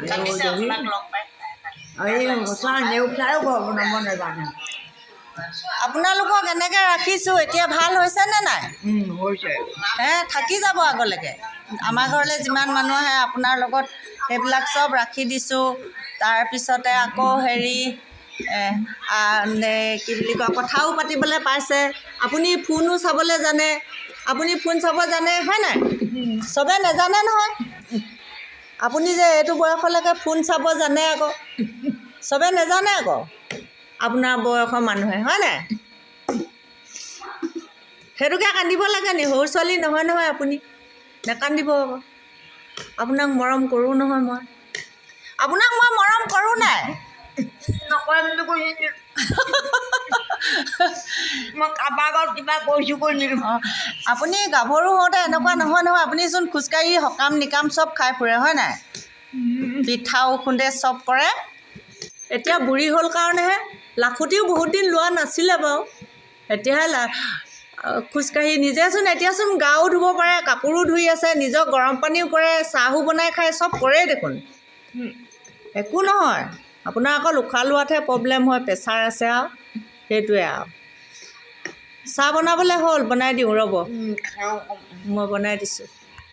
কান্দিছে আপোনাক লগ পাই। এই সঁচা নেওচায়ো ঘৰ বনাব নাজানে। আপোনালোকক এনেকৈ ৰাখিছোঁ, এতিয়া ভাল হৈছেনে নাই? হৈছে। হে, থাকি যাব আগলৈকে। আমাৰ ঘৰলৈ যিমান মানুহ আহে, আপোনাৰ লগত সেইবিলাক চব ৰাখি দিছোঁ। তাৰপিছতে আকৌ হেৰি কি বুলি কয়, কথাও পাতিবলৈ পাইছে। আপুনি ফোনো চাবলৈ জানে, আপুনি ফোন চাব জানে, হয় নাই? চবে নাজানে নহয়। আপুনি যে এইটো বয়সলৈকে ফোন চাব জানে আকৌ, চবে নাজানে আকৌ আপোনাৰ বয়সৰ মানুহে, হয় নাই? সেইটোকে কান্দিব লাগে নি? সৰু ছোৱালী নহয় নহয় আপুনি, নেকান্দিব আকৌ। আপোনাক মৰম কৰোঁ নহয় মই। আপোনাক মই মৰম কৰোঁ নাই? নকৰে বুলি কৈছে। মই কাৰোবাৰ আগত কিবা কৈছোঁ কৈ নিদিওঁ। অঁ, আপুনি গাভৰু হওঁতে এনেকুৱা নহয় নহয়। আপুনিচোন খোজকাঢ়ি সকাম নিকাম চব খাই ফুৰে, হয় নাই? পিঠাও খুন্দে, চব কৰে। এতিয়া বুঢ়ী হ'ল কাৰণেহে। লাখুটিও বহুত দিন লোৱা নাছিলে বাৰু, এতিয়াহে খোজকাঢ়ি নিজেচোন এতিয়াচোন গাও ধুব পাৰে, কাপোৰো ধুই আছে, নিজৰ গৰম পানীও কৰে, চাহো বনাই খায়, চব কৰেই দেখোন। একো নহয়। আপোনাৰ অকল উশাহ লোৱাতহে প্ৰব্লেম হয়, প্ৰেছাৰ আছে আৰু সেইটোৱে আৰু। চাহ বনাবলৈ হ'ল, বনাই দিওঁ ৰ'ব। খাওঁ। মই বনাই দিছোঁ।